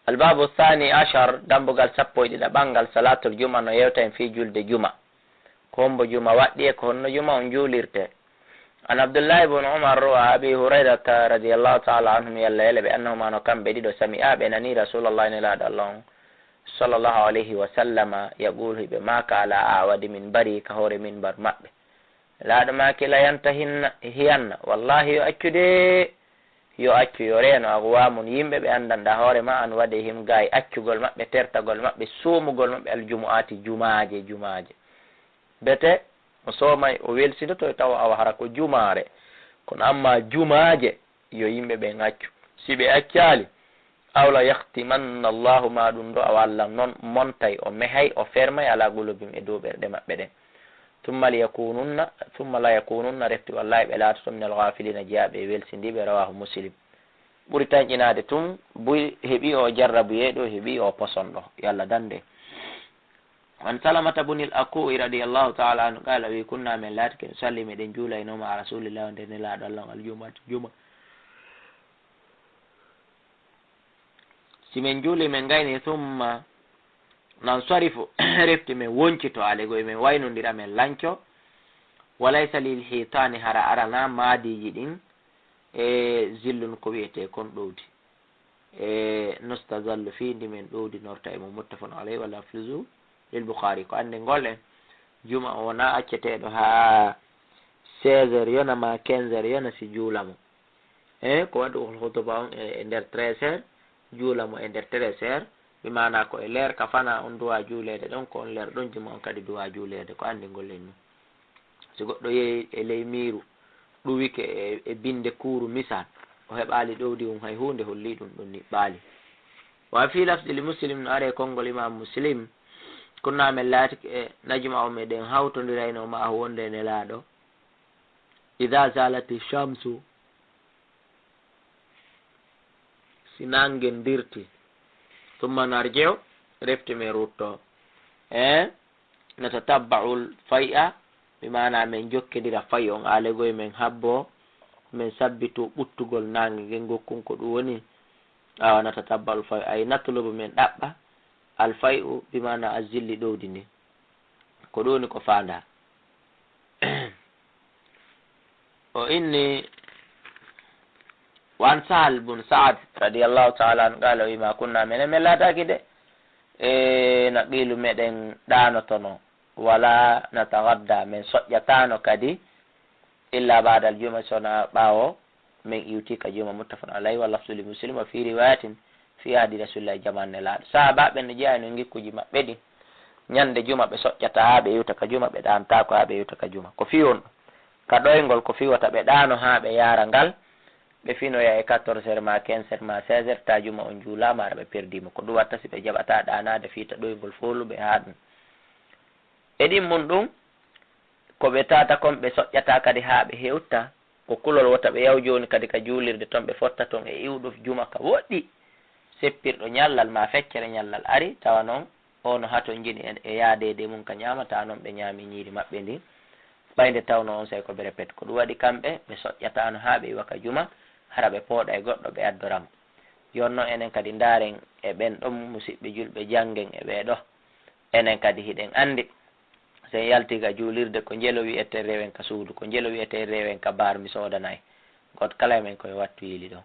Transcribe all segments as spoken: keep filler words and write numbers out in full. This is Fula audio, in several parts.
Albabu thani ashar, dambugal sappo e ɗiɗaɓal ngal, salatul juma, no yewta en fii julde juma. Ko hombo juma waɗɗi e ko honno juma on juulirte. An Abdullahi ibn Umar wa Abi Hurayrata radiyallahu ta'ala anhum, yalla yele ɓe, annahuma, no kamɓe ɗiɗo, sami'a, ɓe nani Rasulallah, nelaaɗo Allah on, sallallahu alayhi wa sallama, yaqulu, hiɓe maaka, ala awadi minbari, ka hoore minbar maɓɓe. Nelaaɗo maaki, la yantahinna, hiyanna, wallahi yo accu de, yo accu, yo reeno, aqwamun, yimɓe ɓe anndanɗaa hoore ma an, wadayhim, gaay accugol maɓɓe, tertagol maɓɓe, soomugol maɓɓe, aljumu'ati, jumaaje, jumaaje. Bete o soomay, o welsindoto e tawa awa hara ko jumaare. Kono amma jumaaje, yo yimɓe ɓen accu. Si ɓe accaali, aw la yahtimanna Allahu, ma ɗum ɗo awa Allah non montay, o mehay, o fermay ala qulubihim, e dow ɓerɗe maɓɓe ɗen. Thumma liyakununna, thumma la yakununna, refti wallahi ɓe laatoto minal ghafilina, jeyaaɓe e welsindiiɓe, rawahu Muslim. Ɓuri tanƴinaade tun, buy heɓi o jarrabu yeeɗo, heɓi o poson ɗo. Yo Allah dande. An Salamata bunil Aku'i radiyallahu ta'ala anhu qala, wi, kunna, men laatike, nusalli, meɗen juula, e nooma, a Rasulillah, o nder Nelaaɗo Allah, al jumu'ata, juma. Si men juuli, men gayni, thumma nansarifu, refti men woncito, ale goy men waynondira, men lanco. Walaysa lil hitani, hara arana maadiiji ɗin, e zillun, ko wiyetee kon ɗowdi. E nustazallu, fii ndi men ɗowdinorta e mum, muttafaqun alayhi, wal lafzu lil Bukhari. Ko anndingol en, juma o wona acceteeɗo haa seize heures yona ma quinze heures yona si juula mo. E ko waɗi hutuba on e, e nder treize heures, juula mo e nder treize heures, bi maana ko e leer ka fana on duwa juuleede ɗon, ko on leer ɗon juma on kadi duwa juuleede. Ko anndingol en ɗum. Si goɗɗo yehi e ley miiru, ɗuwike e, e binnde kuuru misal, o heɓaali ɗowdi, um hay huunde hollii ɗum ɗum niɓɓaali. Wa fii lafdi li Muslim, no aree konngol Imam Muslim, kunna, men laatike, najma'u, meɗen hawtondirayno, ma'ahu, wonde e Nelaaɗo, idha zalati shamsu, si nannge dirti, thumma narji'u, refti men rutto. E natatabba'ul fay'a, bi maana men jokkidira fay on, ale goy men habbo, men sabbito ɓuttugol naange ngen, gokkun ko ɗum woni, awa natatabba'ul fay'a, ay natlubu, men ɗaɓɓa, al fay'u, bi maana azilli, ɗowdi ndi. Ko ɗum woni ko faandaa. O inni, wa an Sahal bun Sa'ad radiyallahu ta'ala anhu qala, o wima, kunna, menen men laataki de, e naqilu, meɗen ɗaanotono, wala natagadda, men soƴƴatano kadi, illa ba'da al-juma, sona ɓaawo men iwti ka juma, muttafaqun alayhi, wa lafzu li Muslim, wa fi riwayatin, fi ahdi Rasulillahi, jaman Nelaaɗo. Sahaabaaɓe no jeyaa no ngikkuuji maɓɓe ɗin. Ñande juma ɓe soƴƴata haa ɓe iwta ka juma, ɓe ɗaantaako haa ɓe iwta ka juma. Ko fii honɗum? Ka ɗoyngol ko fii wota ɓe ɗaano haa ɓe yaara ngal, ɓe finoya e quatorze heures ma quinze heures ma seize heures, ta juma on juulaama, hara ɓe perdii mo. Ko ɗum watta si ɓe jaɓataa ɗaanaade fii ta ɗoyngol fooluɓe haa ɗum. E ɗimmun ɗum, ko ɓe tata kon ɓe soƴƴata kadi haa ɓe hewta, ko kulol wota ɓe yaw jooni kadi ka juulirde ton, ɓe fotta ton e iwɗo juma ka woɗɗi, seppirɗo ñallal maa feccere ñallal ari, tawa non o no hatonjini en e yaadeede mum ka ñaama, tawa non ɓe ñaami ñiiri maɓɓe ndin, ɓay nde tawno onsay ko ɓe repet. Ko ɗum waɗi kamɓe ɓe soƴƴataano haa ɓe iwa ka juma, hara ɓe pooɗa e goɗɗo ɓe addora mo. Jooni non enen kadi ndaaren e ɓen ɗon musiɓɓe julɓe, janngen e ɓee ɗoo. Enen kadi hiɗen anndi, so en yalti ka juulirde, ko njelo wi'eten rewen ka suudu, ko njelo wi'eten rewen ka baar, mi soodanay. Gooto kala e men ko e wattu yili ɗon.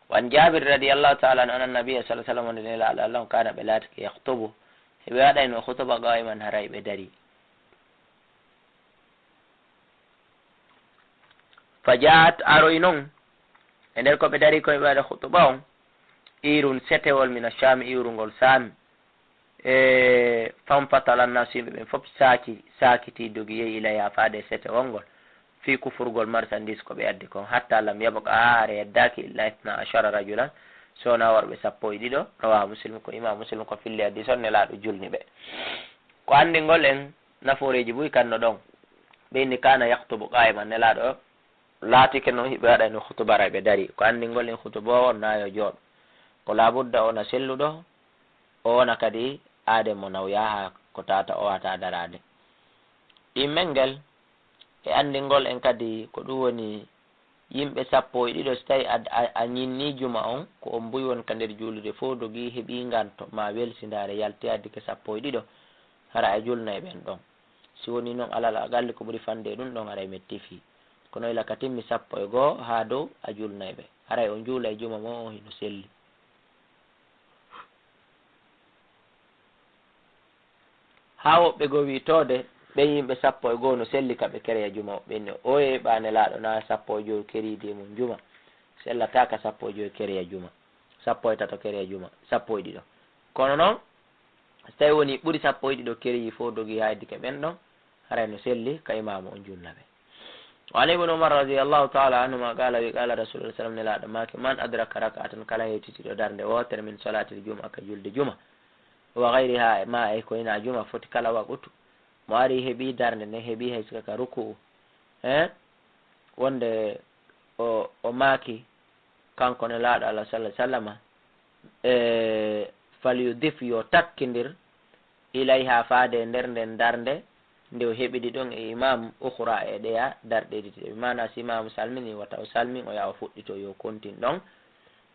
Wa an Jaabir radiyallahu ta'ala anhu, anna nabiyya sallallahu alayhi wa sallam, wonde Nelaaɗo Allah on, kaana, ɓe laatike, yakhtubu, hiɓe waɗayno khutba, qaa'iman, haray ɓe darii. Fa ja'at, aroy non, e nder ko ɓe darii ko ɓe waɗa khutba on, iirun, setewol, mina Shaami, iwrungol Saami. E fanfatala annaasu, yimɓe ɓen fof saaki, saakiti, dogi, yehi ilayha, faade e setewol ngol, fii kufrugol marchandise ko ɓe addi kon, hatta lam yabqa, haa hare yeddaaki, illa ithna ashara rajulan, so wonaa worɓe sappo e ɗiɗo. Rawahu Muslim, ko Imam Muslim ko filli hadiis on, Nelaaɗo julni ɓe. Ko anndingol en nafooreeji buy kanno ɗon. Ɓe inni, kaana yakhtubu qaa'iman, Nelaaɗo laatike non hiɓe waɗayno khutba hara ɓe darii. Ko anndingol en khutba o wonnaa yo jooɗo. Ko laabudda o wona selluɗo, o wona kadi aade mo nawyaa, haa ko tata o wata daraade. Ɗimmel ngel e anndingol en kadi ko ɗum woni yimɓe sappo e ɗiɗo, so tawi a, a, a ñinnii juma on, ko on buy won ka nder juulude fof dogii, heɓii nganto, ma welsindaare, yalti addike sappo e ɗiɗo, hara a julnay ɓen ɗon. Si wonii non alal aqalli ko ɓuri fannde e ɗum ɗon, haray metti fii. Kono ila ka timmi sappo e goo haa dow, a julnay ɓe. Haray on juulay juma mo on hino selli. Haa woɓɓe goo wi'i toode, ɓen yimɓe sappo e goo no selli ka ɓe kereya juma, woɓɓe inni, oye, ɓa Nelaaɗo na sappo e jowi keriidi e mum juma, sellataa ka sappo e jowi kereya juma, sappo e tato kereya juma, sappo e ɗiɗo. Kono non, so tawi wonii ɓuri sappo e ɗiɗo kereyi fof dogii haa heddike ɓen ɗon, haray no selli ka imaamu on julna ɓe. Wa an Ibn Umar radiyallahu ta'ala anhuma qala, wi qala Rasulullah sallam, Nelaaɗo maaki, man adraka rak'atan, kala hewtitiiɗo darnde wootere, min salatil jumu'a, ka julde juma, wa ghayriha, e ma e ko hinaa juma, foti kala waqtu, mo ari heɓi darnde nden, heɓi hay sika ka ruku'u, eh, wonde o, o maaki, kanko Nelaaɗo Allah sallallahu alaihi wasallama, e, falyudif, yo takkindir, ilayha, faade e nder nden darnde, nde o heɓidi ɗon e imam, ukhra, e ɗeya darɗe ɗiɗi ɗe. Bi maana si imam salmini, wata o salmin, o yaha o fuɗɗito, yo kontin ɗon,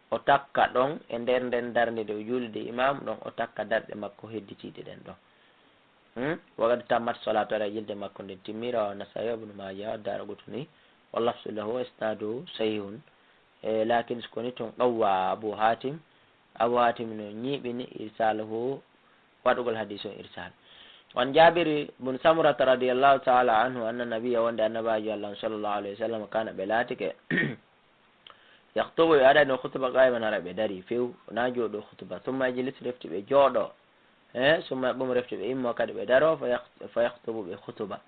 o takka ɗon e nder nden darnde nde o juulidi e imam ɗon, o takka darɗe makko hedditiiɗe ɗen ɗon. Hmm? Wa qad tammat salatu, haray julde makko nden timmi, rawahu Nasaa'i wa Ibnu Maaja wa Daaraqutni, wa lafzu lahu wa isnaaduhu sahihun. E, laakin si ko ni tun qawwa Abu Haatim, Abu Haatim no ñiiɓini irsaalahu, waɗugol hadiis on irsaal. Wa an Jaabir bun Samurata radiyallahu ta'ala anhu, anna nabiyya, wonde annabaajo Allah on sallallahu alayhi wa sallam, kaana, ɓe laatike, yakhtubu, ɓe waɗayno khutba, qaa'iman, hara ɓe darii few, wonaa jooɗo khutba. Thumma yajlis, refti ɓe jooɗo. Eh, summa yaqumu, refti ɓe immo kadi ɓe daro, fa yakh-, fa yakhtubu, ɓe khutba.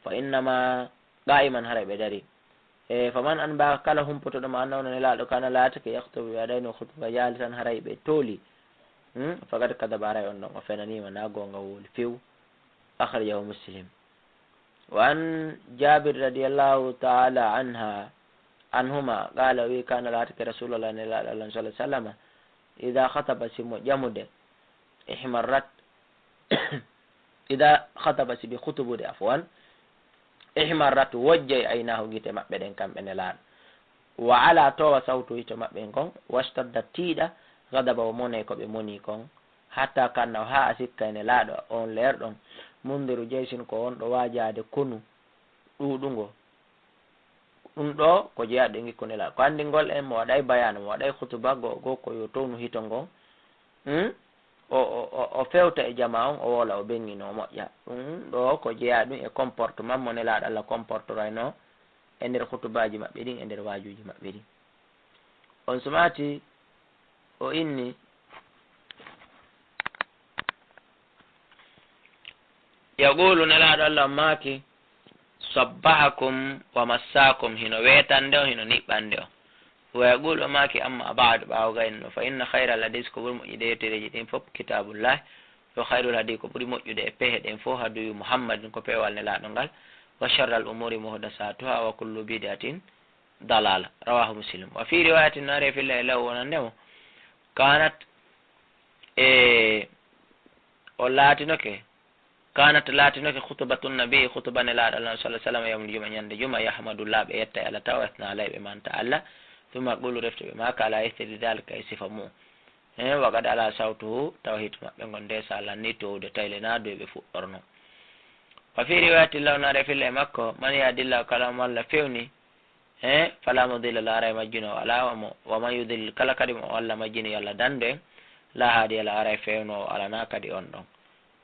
Fa innama qaa'iman, haray ɓe darii. E, faman anba, kala humpotoɗo ma annahu, no Nelaaɗo, kaana, laatike, yakhtubu, ɓe waɗayno khutba, jaalisan, haray ɓe tooli. Hmm? Faqad kadhaba, haray on ɗon o fenaniima, na goonga wowli few. Akhrajahu Muslim. Wa an Jaabir radiyallahu ta'ala anha, anhuma, qala, wi, kaana, laatike, Rasulullah, Nelaaɗo Allah sallallahu alaihi wasallam, idha khataba, si mo ƴamude, ihmarrat, idha khataba, si ɓe khutubude, afwan, ihmarrat, wojjay, aynahu, gite maɓɓe ɗen, kamɓe Nelaaɗo. Wa ala, towa, sawtu, hito maɓɓe ngon, washtadda, tiiɗa, ghadaba, o monay ko ɓe moni kon, hatta kanna, o, haa a sikka e Nelaaɗo on leer ɗon, mundiru jaysin, ko wonɗo waajaade konu ɗuuɗungo. Ɗum ɗo ko jeyaɗo e ngikku Nelaaɗo. Ko anndingol en, mo waɗay bayaanu, mo waɗay khutuba, go, go ko yo townu hito ngon. Hmm? O, o, o, o fewta e jamaa on, o wowla, o benngino, o moƴƴa. Ɗum ɗo ko jeyaa ɗum e comportement mo Nelaaɗo Allah comportorayno e nder khutubaaji maɓɓe ɗin, e nder waajuuji maɓɓe ɗin. On sumaati, o inni, yaqulu, Nelaaɗo Allah on maaki, sabbahakum wa massaakum, hino weetande on, hino niɓɓande on. Wa yaqulu, o maaki, amma ba'du, ɓaawo gayno, fa inna khayral hadiis, ko ɓuri moƴƴude yettereeji ɗin fof, kitaabullahi, wa khayrul hadii, ko ɓuri moƴƴude e pehe ɗen fof, hadiyu Muhammadin, ko peewal Nelaaɗo ngal, wa sharral umuuri muhdasaatuha, wa kullu bid'atin dalaala. Rawahu Muslim. Wa fii riwaayatin, no ari e filla e law wonande mo, kaanat, e, o laatinoke, kaanat, laatinoke, khutbatu nabii, khutuba Nelaaɗo Allah sallallahu alaihi wasallam, yawmul juma, ñande juma, yahmadullah, ɓe yetta Allah taw, wa yasna alayhi, ɓe manta Allah, thumma yaqulu, refti ɓe maaka, ala ithri dhalika, e sifa mu'un. He, wa qad ala sawtuhu, tawa hito maɓɓe ngon nde sa lanni towde tayle na dow ɓe fuɗɗorno. Wa fii riwaayatin lahu, no ari e filla e makko, man yahdillahu, kala mo Allah fewni, he, fala mudilla lahu, haray majjinoowo alaa mo, wa man yudlil, kala kadi mo Allah majjini, yo Allah danndu en, la haadiya lahu, haray fewnoowo alanaa kadi on ɗon.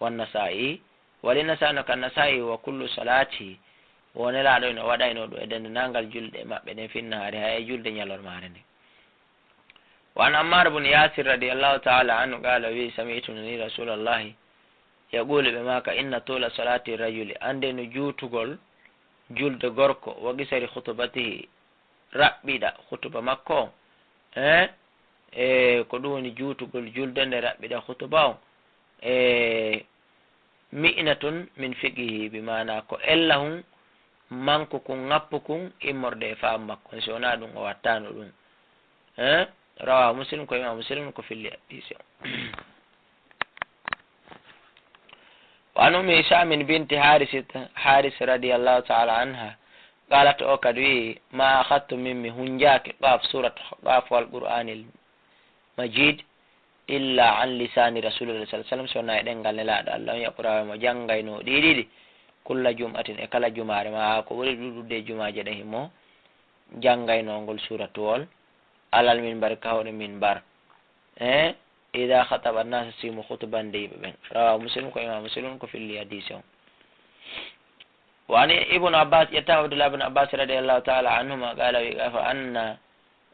Wan Nasaa'i, wa li Nasaa'i, no ka Nasaa'i, wa kullu salaati, wo Nelaaɗo ino waɗayno ɗum e denndaangal julɗe maɓɓe ɗen, fin nahaari, hay e julde ñalormaare nden. Wa an Ammaar bun Yaasir radiyallahu ta'ala anhu qaala, wi, sami'tu, nani Rasuulallahi yaquulu, ɓe maaka, inna tuula salaati rajuli, annde no juutugol julde gorko, wa qisari khutbatihi, raɓɓiɗa khutuba makko on, eh? E ko ɗum woni juutugol julde nde, raɓɓiɗa khutuba on, e mi'natun min fiqhihi, bi maana ko ella hun, manku kun, ngappu kun, immorde e faamu makko on, si wonaa ɗum o wattaano ɗum. Eh? Rawahu Muslim, ko Imam Muslim ko filli hadiisi on. Wa an Ummi Hishaam binti Haaris, Haaris radiyallahu ta'ala anha, Qalat, o kadi wi'i, ma akhadtu min, mi hunjaaki, qaf, surat qaf wal Qur'anil Majid, illa an lisani Rasulillahi sallallahu alaihi wasallam, so wonaa e ɗemngal Nelaaɗo Allah on, yaqra'u, mo janngayno ɗi ɗiɗi, kulla jum'atin, e kala jumaare, ma ko ɓuri ɗuuɗude e jumaaje ɗen, himo janngaynoo ngol suuratuwol alal minbari, ka hoore minbar. Eh, idha khataba an-nas, si mo khutubande yimɓe ɓen. Rawahu Muslim, ko Imam Muslim ko filli hadiisi on. Wa an Ibn Abbas, ƴetta Abdullah ibn Abbas radiyallahu ta'ala anhuma, qala wi, fa anna,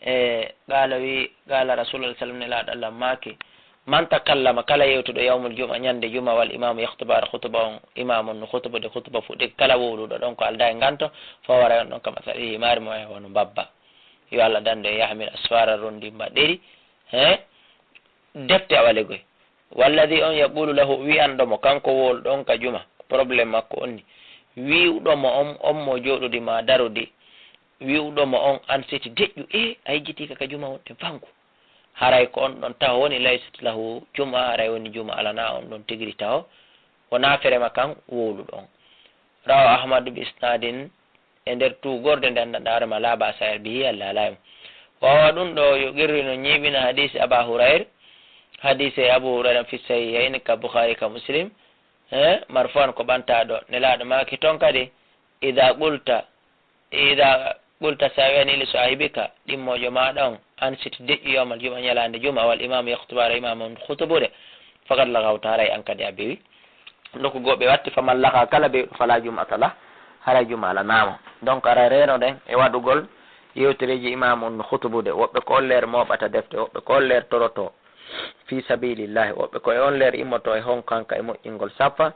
e, qala wi, qala Rasulullah sallallahu alaihi wasallam, Nelaaɗo Allah maaki, man takallama, kala yewtuɗo yawmul jum'a, ñande juma, wal imamu yakhtubu, ara khutba on, imamu on no khutbude khutba fuɗɗi, kala wowluɗo ɗon ko aldaa e nganto, fa huwa, haray on ɗon, kamathali himaari, mo e hono mbabba. Yo Allah danndu e yahmil asfara, rondi mbaɗɗeri, he, defte a walegoy. Walladhi on yaqulu lahu, wi'anɗo mo, kanko wowluɗo on ka juma, problème makko on ni. Wi'uɗo mo on, on mo jooɗodi ma darodi, wi'uɗo mo on, an siti deƴƴu, e, a yejjiti ka, ka juma wonde fanku. Haray ko on ɗon taho woni laysat lahu juma, haray woni juma alanaa on ɗon tigiri taho. Wonaa ferema kan wowluɗo on. Rawahu Ahmadu bi isnadin, e nder tuugorde nde anndanɗaa hoore ma, la ba'sa bihi, Allah alaa e mum. Wa huwa, ɗum ɗo, yuqirru, no ñiiɓina hadiisi Aba Hurayra, hadiisi Abu Hurayra fi sahihayni ka Bukhari ka Muslim, eh, marfu'an, ko ɓantaaɗo, Nelaaɗo maaki ton kadi, idha qulta, idha qulta, sa wi'ani li sahibika, ɗimmoojo maaɗa on, ansit, deƴƴu, yawmal jum'a, ñalaande juma, wal imamu yakhtubu, ara imamu on khutubude, faqad laghawta, haray an kadi a bewi. Nokku goo ɓe watti, faman lagha, kala bewɗo, fala jum'ata lah, haray juma alanaamo. Donc, ara reenoɗen e waɗugol yewtereeji imaamu on no hutubude. Woɓɓe ko on leer mooɓata defte, woɓɓe ko on leer torotoo fi sabilillahi, woɓɓe ko e on leer immotoo e honko hanka e moƴƴingol saffa.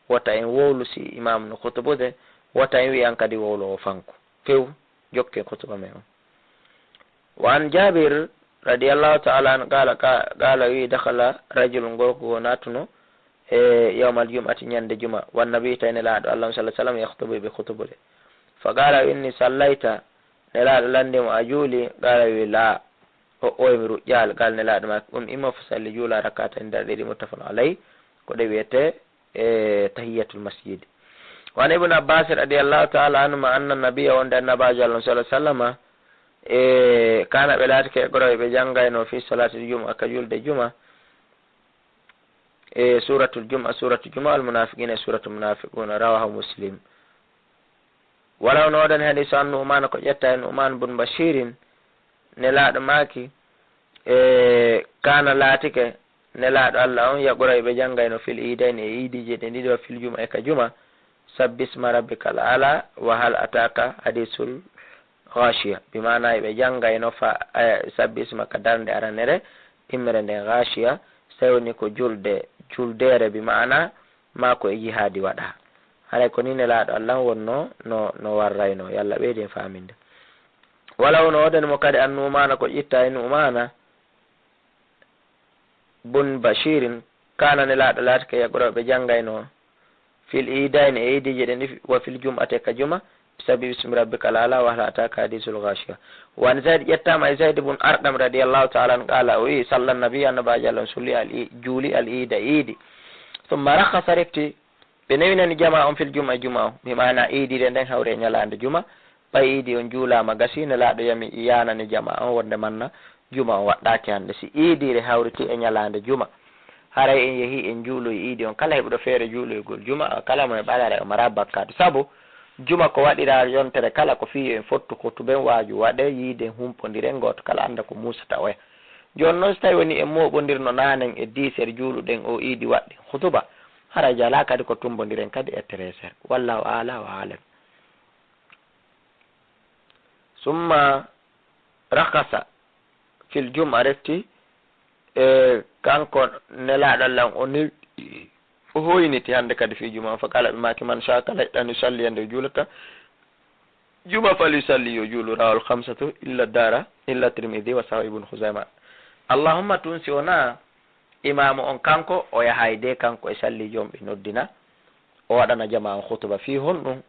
Wota en wowlu si imaamu no hutubude, wota en wi'an kadi wowloowo fanko. Few, jokken hutuba men on. Wa an Jabir radiyallahu ta'ala anhu qala, qa-, qala, wi, dakhala rajulun, gorko goo naatuno, e, yawmal jum'ati, ñande juma, wan nabi, tawi Nelaaɗo Allah on, sallallahu alaihi wasallam, yakhtubu, ɓe hutubude. Fa qala, o inni, sallayta, Nelaaɗo lanndi mo, a juuli? Qala, wi, la, o, oy, mi ruƴƴaali. Qala, Nelaaɗo maaki, qum, immo, fa salli, juula, rak'atayni, darɗe ɗiɗi, muttafaqun alayhi, ko ɗe wi'ete, e, tahiyatul masjid. Wa an Ibn Abbas radiyallahu ta'ala anhuma anna nabiyya, wonde Annabaajo Allah on, sallallahu alaihi wasallama, e, kana, ɓe laatike, yaqra'u, ɓe janngayno, fi salatil jumu'a, ka julde juma, e, suratul jumu'a, suratul jumu'a, al munafiqina, e suratul munafiquna. Rawahu Muslim. Wala, no woodani hadiisu an Nu'man, ko ƴetta e Nu'man bun Bashirin, Nelaaɗo maaki, e, kana, laatike, Nelaaɗo Allah on, yaqra'u, ɓe janngayno, fil iidayni, e iidiije ɗen ɗiɗi, wa fil jum'a, e ka juma, sabbisma rabbikal a'la, wa hal ataka hadiisul ghashiya. Bi maana, ɓe janngayno fa, e, sabbisma ka darnde aranere, ɗimmere nden ghashiya, so tawi woni ko julde, juldeere, bi maana, maa ko e jihaadi waɗaa. Haray ko nii Nelaaɗo Allah on wonno, no, no warrayno. Yo Allah ɓeydu en faaminde. Wala, no woodani mo kadi an Nu'mana, ko ƴetta e Nu'mana bun Bashirin, kana, Nelaaɗo laatike, yaqra'u, ɓe janngayno, fil iidayni, e iidiije ɗen ɗiɗi, wa fil jum'ati, e ka juma, sabbisma rabbikal a'la, wa hal ataka hadiisul ghashiya. Wa an Zayd, ƴettaama e Zayd bun Arqam radiyallahu ta'ala anhu, qala, o wi, salla nabiyyu, Annabaajo Allah on sulli al i-, juuli al iida, iidi. Summa rakhasa, refti, ɓe newinani jamaa on fil jum'a, juma on. Bi maana iidiire nden hawri e ñalaande juma. Ɓay iidi on juulaama gasi, Nelaaɗo yami yaanani jamaa on wonde manna juma on waɗɗaaki hannde. Si iidiire hawriti e ñalaande juma, haray en yehi en juuloyi iidi on. Kala heɓuɗo feere juuloygol juma, kala mo e ɓalare o mara bakkaatu. Sabu juma ko waɗiraa yontere kala ko fii yo en fottu hutuben waaju waɗee, yiiden humpondiren, gooto kala annda ko muusata oya. Jooni non, si tawi woni en mooɓondirno naanen e dix heures juuluɗen o iidi waɗɗen hutuba, haray jalaa kadi ko tumbondiren kadi e treize heures. Wallahu a'la wa a'lam. Summa rakhasa fil jum'a, refti, e, kanko Nelaaɗo Allah on, o newi, o hoyniti hannde kadi fii juma on. Fa qala, ɓe maaki, man shaa, kala yiɗɗa, an yusalli, yande o juulata juma, fal yusalli, yo juulu. Rawahul khamsatu illa dara, illa Tirmidhi wa sahahu Ibn Khuzaima. Allahumma, tun si wonaa imaamu on kanko, o yahay de kanko e salliijo on ɓe noddina, o waɗana jamaa on hutuba. Fii honɗum?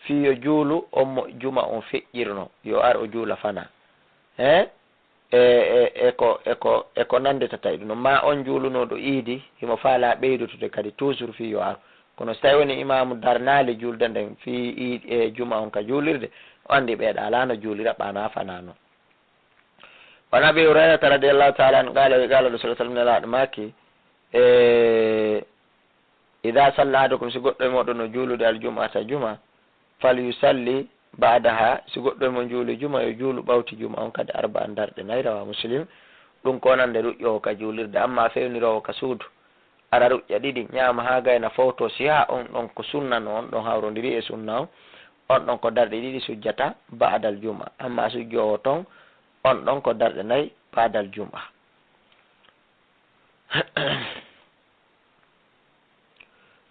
Fii yo juulu on mo juma on feƴƴirno, yo ar o juula fana. He? E, e, e ko, e ko, e ko nannditata e ɗum. Ma on juulunooɗo iidi, himo faalaa ɓeydutude kadi toujours fii yo ar. Kono si tawi woni imaamu darnaali juulde nden fii iid-, e juma on ka juulirde, O anndi ɓeeɗa alaa no juulira ɓa naafanano. Wa an Abi Hurayrata radiyallahu ta'ala anhu qala, wi qala Rasulullah sallallahu alaihi wasallam, Nelaaɗo maaki, e, "Idha salla ahadukum", si goɗɗo e moɗon no juulude, "al jum'ata", juma, "fal yusalli ba'daha", si goɗɗo e mon juuli juma, yo juulu ɓawti juma on kadi, "arba'an", darɗe nayi, rawahu Muslim. Ɗum ko wonande ruƴƴoowo ka juulirde, amma fewniroowo ka suudu, ara ruƴƴa ɗiɗi, ñaama haa gayna, fowto, si haa on ɗon ko sunna, no on ɗon hawrondiri e sunna on, on ɗon ko darɗe ɗiɗi sujjata ba'dal jum'a, amma sujjoowo ton, on ɗon ko darɗe nayi ba'dal jum'a.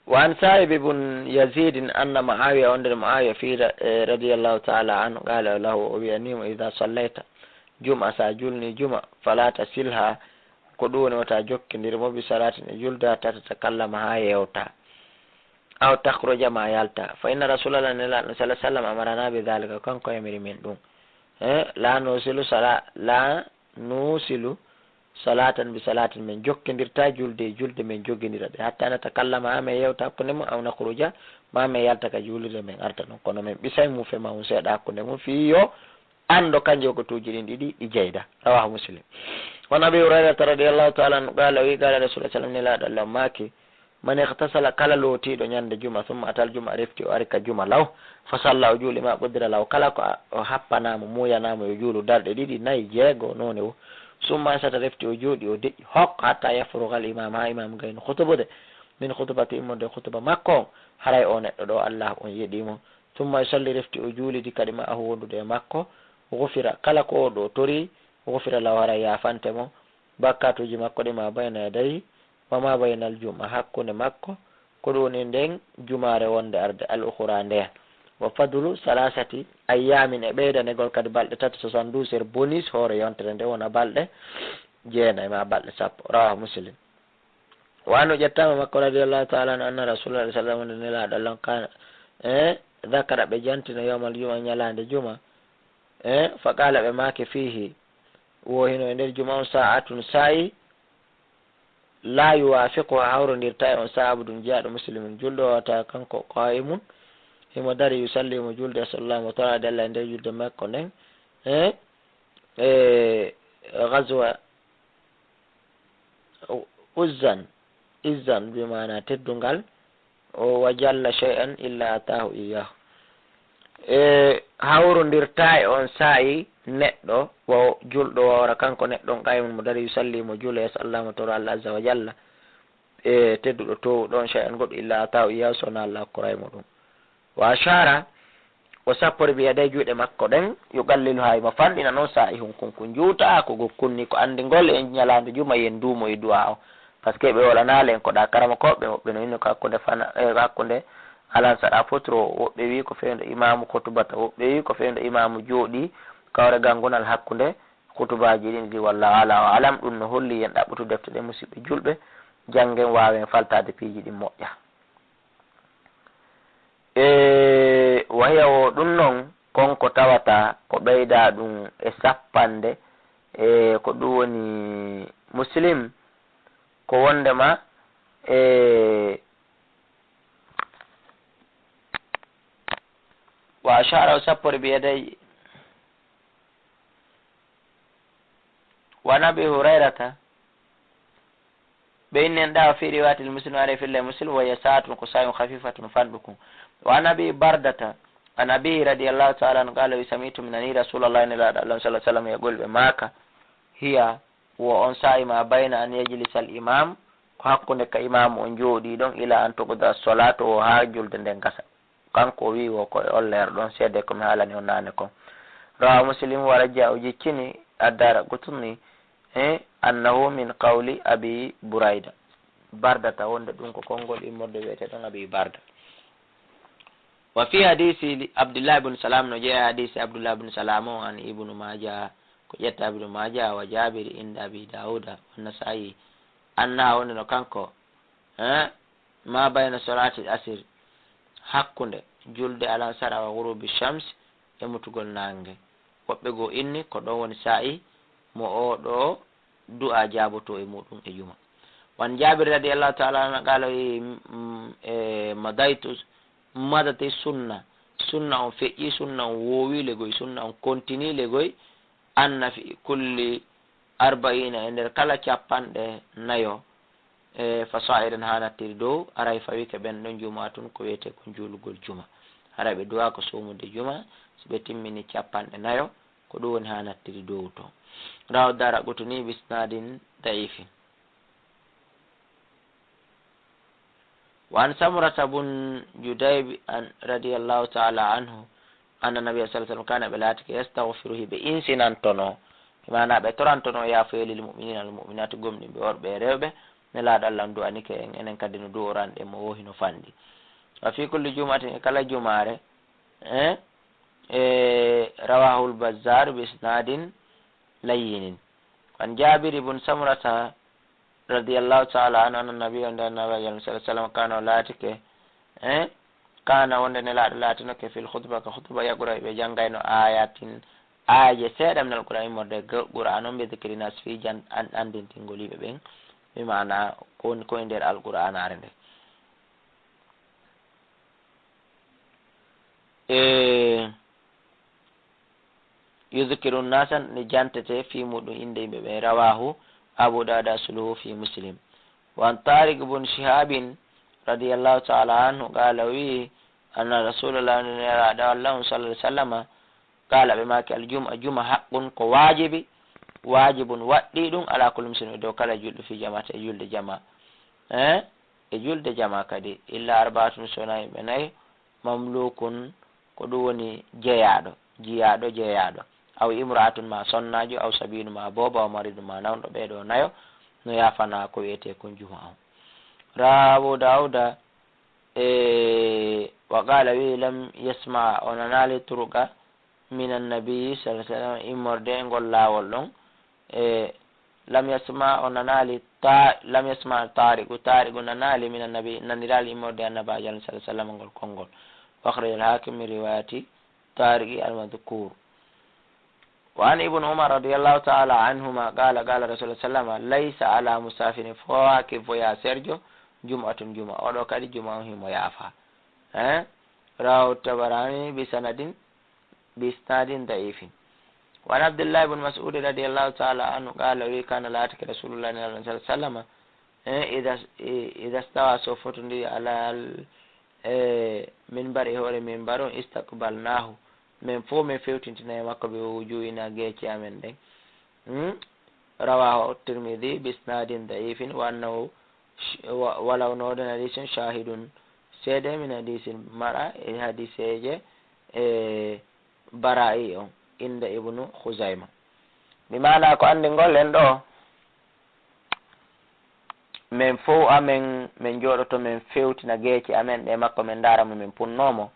Wa an Sa'ib ibn Yazid anna Muawiya, on nder Muawiya fii ra-, eh, radiyallahu ta'ala anhu, qala lahu, o wi'ani mo, "Idha sallayta jum'a", sa julni juma, "fala tasilha", ko ɗum woni wota jokkindir mo, "bi salatin", e julde, "hatta tatakallama", haa yewta, "aw takhruja", ma yalta, "fa inna Rasulallah", Nelaaɗo sallallahu alaihi wasallam, "amarana bi dhalika", kanko yamiri min ɗum. Eh, "la nusilu sala-, la nusilu salatan bi salatin", min jokkindirta julde e julde, min jogindira ɗe, "hatta natakallama", haa min yewta hakkunde mum, "aw nakhruja", ma min yalta ka juulirde, min arta ɗum, kono min ɓisay mum, fema mum seeɗa hakkunde mum, fii yo anndo kanji waktuuji ɗin ɗiɗi ɗi jeyda. Rawahu Muslim. Wa an Abi Hurayrata radiyallahu ta'ala anhu qala, wi qala Rasulullah sallallahu alaihi wasallam, Nelaaɗo Allah maaki, "Man ightasala", kala lootiiɗo ñande juma, "thumma atal juma", refti o ari ka juma law, "fa salla", o juuli, "ma qaddara lahu", kala ko a, o happanaamo, muuyanaa mo yo juulu darɗe ɗiɗi, nayi, jeego, noone wo. "Thumma ansata", refti o jooɗi, o deƴƴi, hokka, "hatta yafruga al imam", haa imam gayno khutubude, "min khutubati", immorde khutuba makko on, haray o neɗɗo ɗo Allah on yeɗii mo. "Thumma yusalli", refti o juulidi kadi, "ma'ahu", wondude e makko, "ghufira", kala ko o ɗo tori, "ghufira lahu", haray yaafante mo bakkaatuuji makko ɗi, "ma bayna yadayhi wa ma baynal jum'a", hakkunde makko, ko ɗum woni nden jumaare wonde arde, "al ukhra", ndeen. "Wa fadlu salasati ayyamin", e ɓeydanegol kadi balɗe tati, soixante-douze heures bonus, hoore yontere nde wona balɗe jeenayi ma balɗe sappo. Rawahu Muslim. Wa anhu, ƴettaama makko, radiyallahu ta'ala anhu, anna Rasulullah sallallahu alaihi wasallam, nde Nelaaɗo Allah on, kana, eh, dhakara, ɓe jantino, yawmal juma, ñalaande juma, eh, fa qala, ɓe maaki, fihi, wo hino e nder juma on, sa'atun, saa'i, la yuwafiquha, hawrondirta e on saa'a, abdun, jeyaaɗo, muslimun, julɗo, wata kanko qa'imun, himo dari, yusalli, himo julde, sallallahu, mo torade Allah e nder julde makko nden, eh, e ghazwa Uzzan, izzan, bi maana teddungal, o wa jalla shay'an illa atahu iyyahu. E hawrondirta e on saa'i neɗɗo wa-, julɗo wawra kanko neɗɗo on qa'imun mo dari yusalli mo juula yas'alullah mo toro Allah azza wa jalla e tedduɗo towuɗo on shay'an goɗɗo illa atahu iyyahu sona Allah okkoray mo ɗum. Wa ashara, o sappori bi yadayhi juuɗe makko ɗen, yuqalliluha, himo fanɗina non, sa'ihun kun, kun juuta, ko gokkun ni, ko anndingol en ñalaande juma, yen duumo e du'a o. Parce que ɓe wolanaali en ko ɗa karama ko ɓe, woɓɓe no inni ko hakkunde fana, e, hakkunde alansara fotro, woɓɓe wi ko fewndo imaamu khutubata, woɓɓe wi ko fewndo imaamu jooɗi, kawre gangunal hakkunde khutubaaji ɗin ɗi, wallahu ala wa alam, ɗum no holli yen ɗaɓɓutu defte ɗen, musidɓe julɓe, janngen waawen faltaade piiji ɗin moƴƴa. E wahiya wo ɗum non, kon ko tawata ko ɓeyda ɗum e sappande, e ko ɗum woni Muslim, ko wondema, e wa ashara o sappori bi yadayhi. Wa an Abi Hurayrata, ɓe innen ɗa, fi riwayatil Muslim, are filla Muslim, wa hiya sa'atun, ko sa'ihun khafifatun, fanɗukun. Wa an Abi Bardata, an Abi radiyallahu ta'ala anhu, qala, wi sami'tu, mi nani Rasulallah, Nelaaɗo Allah sallallahu alaihi wasallam, yaqul, ɓe maaka, hiya, wo on saa'i ma bayna an yajlisa al imam, ko hakkunde ka imaamu on jooɗi ɗon, ila an tuqda as-salatu, wo haa julde nden gasa. Kanko o wi'i wo ko e on leer ɗon, seede ko mi haalani on naane kon. Rawahu Muslim, wa rajja, o jiccini Ad-Daraqutni, e, annahu min qawli Abi Burayda. Bardata, wonde ɗum ko konngol immorde wi'eteeɗon Abi Barda. Wa fi hadisi li Abdullah ibn Salam, no jeyaa hadisi Abdullah ibn Salam o, an Ibnu Maaja, ko ƴetta Ibnu Maaja, wa Jabir inda Abi Dawuda, wa Nasa'i, anna, wonde no kanko, eh, ma bayna salati al-asr, hakkunde julde alansara, wa ghurubi shams, e mutugol naange. Woɓɓe goo inni ko ɗon woni saa'i mo oo ɗoo du'a jaabotoo e muuɗum e juma. Wa an Jaabir radiyallahu ta'ala anhu qala, wi, mm, e, madaytu, madati sunna, sunna on feƴƴi, sunna on woowi legoy, sunna on kontinii legoy, anna fi kulli arba'iina, e nder kala capanɗe nayo, e fa saa'idan haa nattiri dow, haray fawike ɓen ɗon jumu'atun ko wiyetee ko juulugol juma. Haray ɓe duwaa ko soomude juma, si ɓe timmini capanɗe nayo, ko ɗum woni haa nattiri dow to. Rawahu Daaraqutni bi isnaadin da'iifin. Wa an Samurata bun Judayb an, radiyallahu ta'ala anhu, anna Nabiyya sallallahu alaihi wasallam kana, ɓe laatike, yastaghfiru, hiɓe insinantono, bi maana ɓe torantono yaafuyee, lil mu'minina, al mu'minati, gomɗinɓe worɓe e rewɓe. Nelaaɗo Allah on du'anike en, enen kadi no du'oranɗen mo, wo hino fanɗi. Wa fi kulli jum'atin, e kala jumaare, eh, e rawahul Bazzar bi isnadin layyinin. An Jabir ibn Samurata radiyallahu ta'ala anhu, anna Nabiyya, nde Nabiyyu sallallahu alaihi wasallam, kana, o laatike, eh, kana, wonde Nelaaɗo laatinoke, fil khutba, ka khutba, yaqra'u, ɓe jangayno ayatin, aayeeje seeɗa, min al-Qur'an, immorde e Qur'an on, bi dhikri nas fi, jan-, an-, andintingol yimɓe ɓen, bi maana ko woni, ko e nder Al-Qur'anaare nde. E yudhkiru nasa, ni jantete fi muɗum innde yimɓe ɓe. Rawahu Abu Dawud, asluhu fi Muslim. Wa an Tariq ibn Shihabin radiyallahu ta'ala anhu qala, o wi'i, anna Rasulullah, Nelaaɗo Allah on sallallahu alaihi wasallama, qala, ɓe maaki, al jum'a, juma haqqun, ko waajibi, wajibun, waɗɗii ɗum, ala kulli muslimin, dow kala julɗo, fi jama'ati, e julde jama. Eh? E julde jama kadi, illa arba'atun, sona yimɓe nayi, mamlukun, ko ɗum woni jeyaaɗo, jiyaaɗo, jeyaaɗo, aw imra'atun, ma sonnaajo, aw sabiyyun, ma boobo, aw maridun, ma nawɗo, ɓee ɗoo nayo no yaafana ko wiyetee kon juma on. Rawahu Abu Dawuda, e wa qala, wi, lam yasma, o nanaali turqa, min annabi sallallahu alaihi wasallam, immorde e ngol laawol ɗon. E lam yasma, o nanaali ta-, lam yasma Tariqu, Tariqu nanaali min annabi, naniraali immorde annabaajo sallallahu alaihi wasallam ngol konngol. Wa akhraja al-Hakim min riwayati Tariqi al-madhkur. Wa an Ibn Umar radiyallahu ta'ala anhuma qala, qala Rasulullah sallallahu alaihi wasallam, laysa ala musafirin, fawaaki voyageurjo, jum'atun, juma. Oɗo kadi juma on himo yaafa. Eh? Rawahu Tabarani bi sanadin, bi isnadin da'ifin. Wa an Abdullah ibn Mas'ud radiyallahu ta'ala anhu qala, wi, kana, laatike Rasulullah sallallahu alaihi wasallam, eh, idha, idha stawa, so fotondiri alal, eh, minbar, e hoore minbar on, istaqbalnahu, men fow men fewtintina e makko, bi wujuhina, geece amen ɗen. Hmm? Rawahu Tirmidhi bi isnadin da'ifin, wa annahu sh-, wa, walaw no ɗon hadisin shahidun, seede min hadisin mara, e hadiseeje, e Bara'i on, inda Ibnu Khuzaima. Bi maana ko anndi ngol en ɗo, men fow amen, men jooɗoto, men fewtina geece amen ɗe makko, men ndaara mo, men punnoo mo.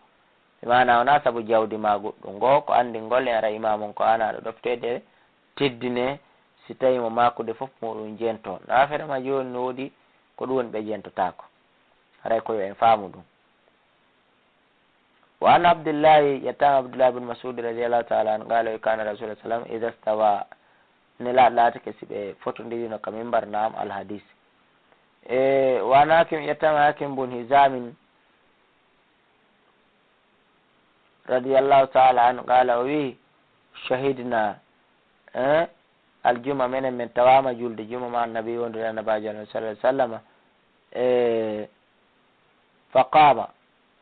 Bi maana wonaa sabu jawdi maa goɗɗum. Ngo ko anndi ngol en, ara imaamu on ko aanaaɗo ɗofteede, teddinee, si tawii mo maakude fof muɗum jento. Naafere ma jooni no woodi ko ɗum woni ɓe jentotaako. Haray ko yo en faamu ɗum. Wa an Abdullahi, yettaama Abdullahi bin Mas'ud radiyallahu ta'ala anhu, qala, wi, kana Rasulullah sallam idha stawa, Nelaaɗo laatike si ɓe fotondirino ka mimbar, naam, al hadis. E wa an Hakim, yettaama Hakim bun Hizamin radiyallahu ta'ala anhu, qala, o wi, shahidna, eh, al juma, menen men tawaama julde juma ma annabi, wondude annabaajo sallallahu alaihi wasallama, e fa qama,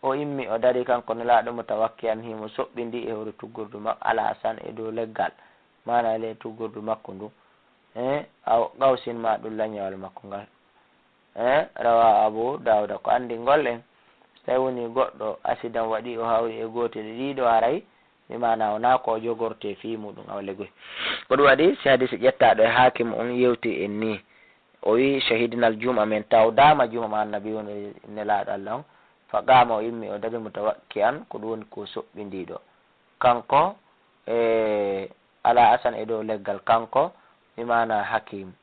o immi, o dari kanko Nelaaɗo, mutawakki'an, himo soɓɓindii e hoore tuggordu makko, ala asan, e dow leggal, maana e ley tuggordu makko ndu, eh, aw qawsin, ma ɗum lañawal makko ngal. Eh, rawa Abu Dawuda, ko anndi ngol en, so tawi woni goɗɗo accident waɗi, o hawri e gootel e ɗiɗo, haray, bi maana wonaa ko o jogortee fii muɗum, awa legoy. Ko ɗum waɗi, si hadisi ƴettaaɗo e Hakim on yewti en nii, o wi, shahidnal juma, men tawdaama juma ma annabi, woni Nelaaɗo Allah on, fa qama, o immi, o dari, mutawakki'an, ko ɗum woni ko soɓɓindiiɗo. Kanko, e ala asan, e dow leggal, kanko, bi maana Hakim.